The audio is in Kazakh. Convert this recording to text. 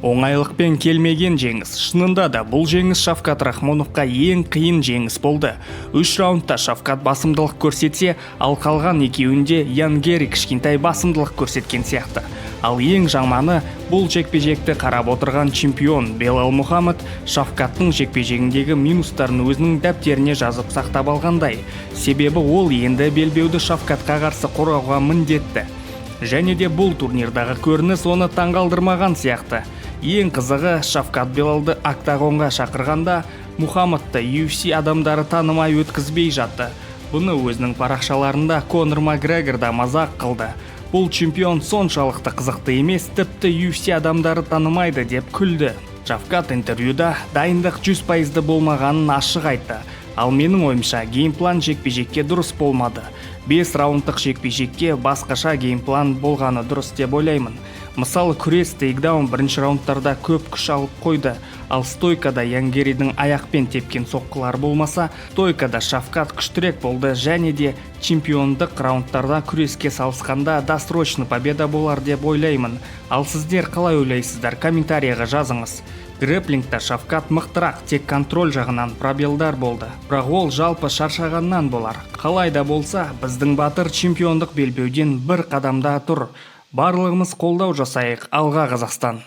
Оңайлықпен келмеген жеңіс. Шынында да, бұл жеңіс Шавкат Рахмоновқа ең қиын жеңіс болды. Үш раундта Шавкат басымдылық көрсетсе, ал қалған екеуінде Ян Герри кішкентай басымдылық көрсеткен сияқты. Ал ең жаманы, бұл жекпе-жекті қарап отырған чемпион Белал Мұхаммед Шавкаттың жекпе-жегіндегі минустарын өзінің дәптеріне жазып сақтап алғандай. Себебі ол енді белбеуді Шавкатқа қарсы қорғауға міндетті. Және де бұл турнирдағы көрініс оны таңғалдырмаған сияқты. Ең қызығы, Шавкат Белалды октагонға шақырғанда, Мұхаммедті UFC адамдары танымай өткізбей жатты. Бұны өзінің парақшаларында Конор Макгрегор да мазақ қылды. Бұл чемпион соншалықты қызықты емес, тіпті UFC адамдары танымайды деп күлді. Шавкат интервьюда дайындық 100 пайызды болмағанын ашық айтты. Ал менің ойымша, геймплан жекпе-жекке дұрыс болмады. 5 раундтық жекпе-жекке басқаша геймплан болғаны дұрыс деп ойлаймын. Мысалы, күрес, тейкдаун бірінші раундтарда көп күш алып қойды, ал стойкада Ян Герридің аяқпен тепкен соққылары болмаса, стойкада Шавкат күштірек болды және де чемпиондық раундтарда күреске салысқанда досрочный победа болар деп ойлаймын. Ал сіздер қалай ойлайсыздар, комментарийға жазыңыз. Грэплингта Шавкат мықтырақ, тек контроль жағынан пробелдар болды. Бірақ ол жалпы шаршағаннан болар. Қалай да болса, біздің батыр чемпиондық белбеуден бір қадамда тұр. Барлығымыз қолдау жасайық. Алға, Қазақстан!